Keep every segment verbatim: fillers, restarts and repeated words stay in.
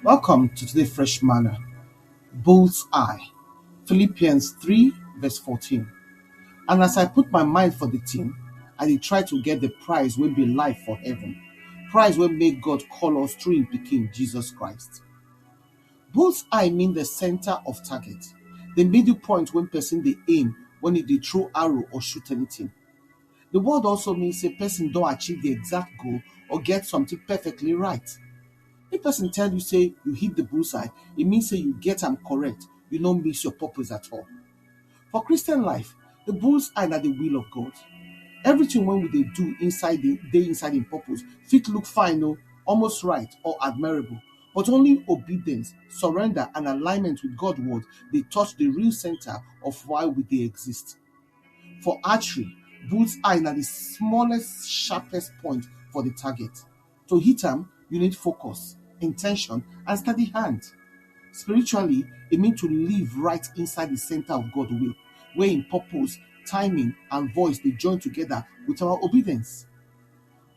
Welcome to today's Fresh Manna. Bull's Eye. Philippians three, verse fourteen. And as I put my mind for the thing, I dey try to get the prize wey be life for heaven. Prize wey make God call us through im Pikin, Jesus Christ. Bull's eye mean the center of target, the middle point when person dey aim when e dey throw arrow or shoot anything. The word also mean say person don achieve the exact goal or get something perfectly right. If person tell you say you hit the bullseye, e mean say you get am correct, you no miss your purpose at all. For Christian life, the bullseye na the will of God. Everything wey we dey do inside the dey inside im purpose fit look fine o, almost right or admirable, but only obedience, surrender and alignment with God word dey touch the real center of why we dey exist. For archery, bullseye na the smallest, sharpest point for the target. To hit am, you need focus, intention and steady hand. Spiritually, e mean to live right inside the center of God will, where im purpose, timing and voice dey join together with our obedience.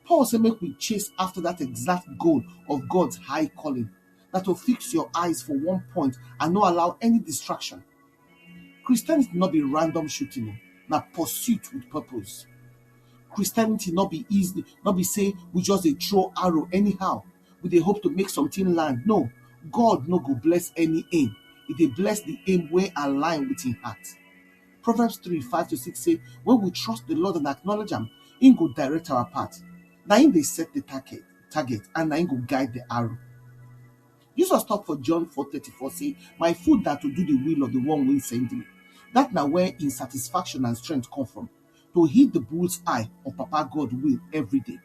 Paul say make we chase after that exact goal of God's high calling, na to fix your eyes for one point and no allow any distraction. Christianity no be random shooting o, na pursuit with purpose. Christianity no be easy, no be say we just dey throw arrow anyhow, we dey hope to make something land. No, God no go bless any aim, e dey bless the aim wey align with im heart. Proverbs three, five to six say, when we trust the Lord and acknowledge am, im go direct our path. Na im dey set the target, target and na im go guide the arrow. Jesus talk for John four thirty-four say, my food na to do the will of the one wey send me. That na where im satisfaction and strength come from, to hit the bull's eye of Papa God will every day.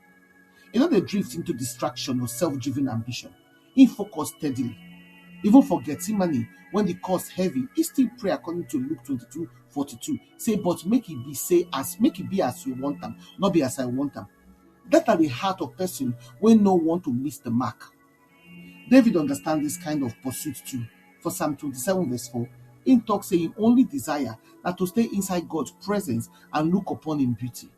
E no dey drift into distraction or self-driven ambition. Im focus steadily. Even for Gethsemane, when the cost heavy, e still pray according to Luke twenty-two forty-two. Say, but make e be say as make e be as you want am, no be as I want am. That na the heart of person wey no want to miss the mark. David understand this kind of pursuit too. For Psalm twenty-seven verse four, im talk say im only desire na to stay inside God presence and look upon im beauty.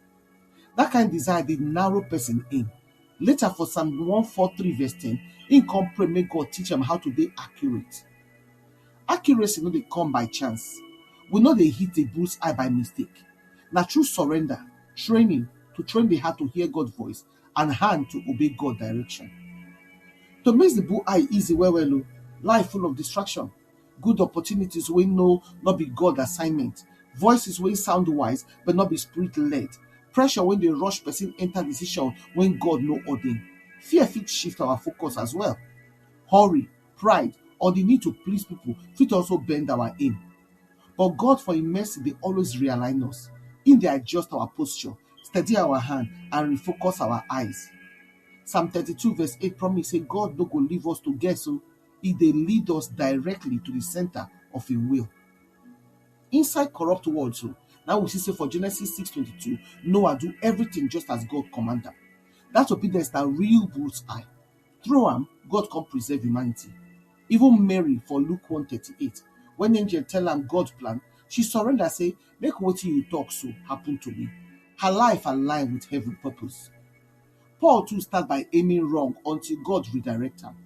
That kind desire dey narrow person aim. Later for Psalm one four three verse ten, im come pray make God teach am how to dey accurate. Accuracy no dey come by chance. We no dey hit a bull's eye by mistake. Na through surrender, training to train the heart to hear God voice and hand to obey God direction. To miss the bull eye easy well well o. Life full of distraction, good opportunities wey no no be God assignment, voices wey sound wise but no be spirit led, pressure wey dey rush person enter decision wey God no ordain. Fear fit shift our focus as well. Hurry, pride, or the need to please people fit also bend our aim. But God for im mercy dey always realign us. Im dey adjust our posture, steady our hand and refocus our eyes. Psalm thirty-two verse eight promise say God no go leave us to guess o, e dey lead us directly to the center of im will. Inside corrupt world so, now we see say for Genesis six twenty-two, Noah do everything just as God command am. That obedience na real bull's eye. Through am, God come preserve humanity. Even Mary for Luke one thirty-eight, when angel tell am God plan, she surrender say, make wetin you talk so happen to me. Her life align with heaven purpose. Paul too start by aiming wrong until God redirect am.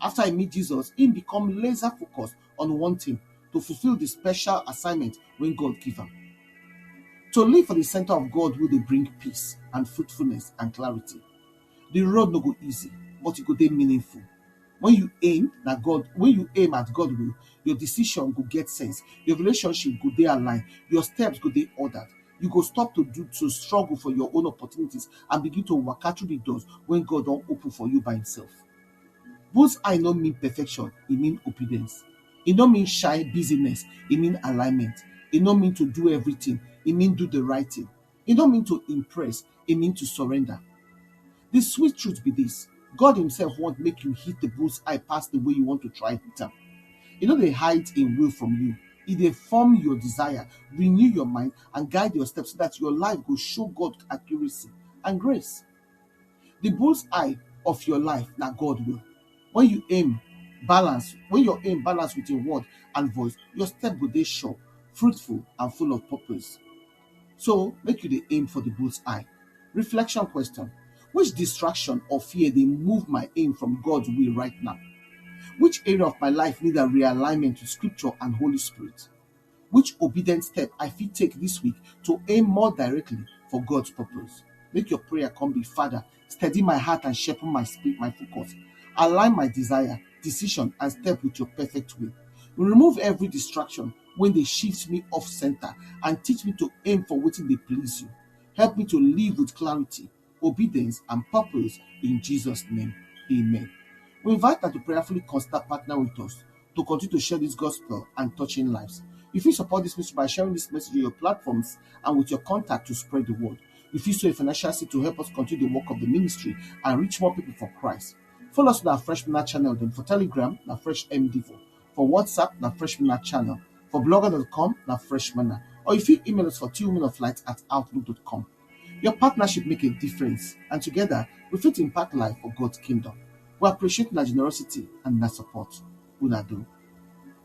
After he meet Jesus, he become laser focused on one thing, to fulfill the special assignment wey God give am. To live for the center of God will dey bring peace and fruitfulness and clarity. The road no go easy, but e go dey meaningful. When you aim na God, when you aim at God will, your decision go get sense, your relationship go dey aligned, your steps go dey ordered. You go stop to do to struggle for your own opportunities and begin to waka through the doors wey God don open for you by himself. Bull's eye no mean perfection, e mean obedience. E no mean shy busyness, e mean alignment. E no mean to do everything, e mean do the right thing. E no mean to impress, e mean to surrender. The sweet truth be this: God himself want make you hit the bull's eye pass the way you want to try hit am. E no dey hide im will from you. E dey form your desire, renew your mind, and guide your steps so that your life go show God accuracy and grace. The bull's eye of your life na God will. When you aim balance, when your aim balance with your word and voice, your step go dey sure, fruitful, and full of purpose. So make you dey aim for the bull's eye. Reflection question: which distraction or fear dey move my aim from God will right now? Which area of my life need a realignment to scripture and Holy Spirit? Which obedient step I fit take this week to aim more directly for God's purpose? Make your prayer come be, "Father, steady my heart and sharpen my spirit, my focus. Align my desire, decision, and step with your perfect will. Remove every distraction when they shift me off center and teach me to aim for wetin dey please you. Help me to live with clarity, obedience, and purpose in Jesus' name. Amen." We invite that to prayerfully consider partner with us to continue to share this gospel and touching lives. If you support this ministry by sharing this message on your platforms and with your contact to spread the word, if you sow a financial seed to help us continue the work of the ministry and reach more people for Christ, follow us on our Fresh Manna channel. Then for Telegram, na Fresh M D four. For WhatsApp, na Fresh Manna channel. For blogger dot com, na Fresh Manna. Or if you email us for two women of light at outlook dot com. Your partnership make a difference, and together we fit impact life for God's kingdom. We appreciate your generosity and your support. Una do.